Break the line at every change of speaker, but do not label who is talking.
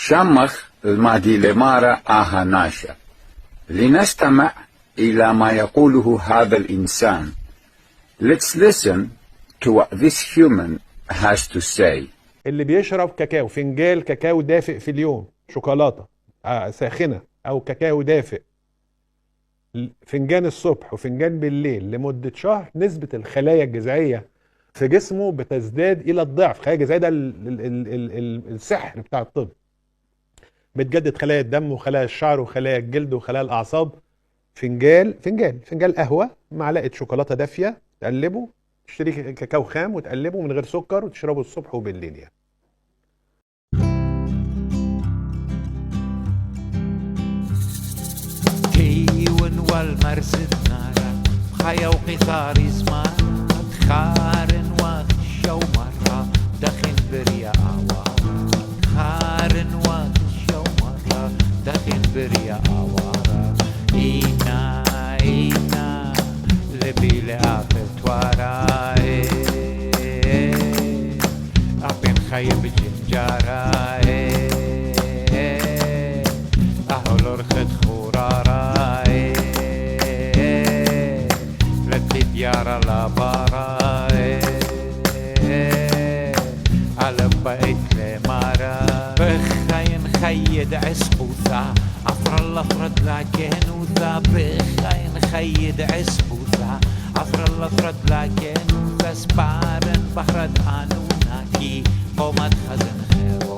شمخ المادي لمارا آهاناشا. لنستمع إلى ما يقوله هذا الإنسان. Let's listen to what this human has to say.
اللي بيشرب كاكاو، فنجان كاكاو دافئ في اليوم، شوكولاتة ساخنة أو كاكاو دافئ، فنجان الصبح وفنجان بالليل لمدة شهر، نسبة الخلايا الجذعية في جسمه بتزداد إلى الضعف. الخلايا الجذعية ده السحر بتاع الطب، بتجدد خلايا الدم وخلايا الشعر وخلايا الجلد وخلايا الأعصاب. فنجان فنجان فنجان قهوة، معلقة شوكولاتة دافية، تقلبه، تشتري كاكاو خام وتقلبه من غير سكر وتشربه الصبح وبالليل يعني.
تيون والمرسد نارا خيا وقطار زمان خارن وخشة ومرة دخن بريا أوارا خارن وخشة ومرة دخن بريا أوارا إينا إينا لبي لآفت ورا أبين خيب جنجارا أهل رخد خورارا يارا لا بارا على بيت لمارا بخاين خيد عسبوثا عفر الأفرد لكنوثا بخاين خيد عسبوثا عفر الأفرد لكنوثا سبارن بحرد آنوناكي قومت خزن خيرو.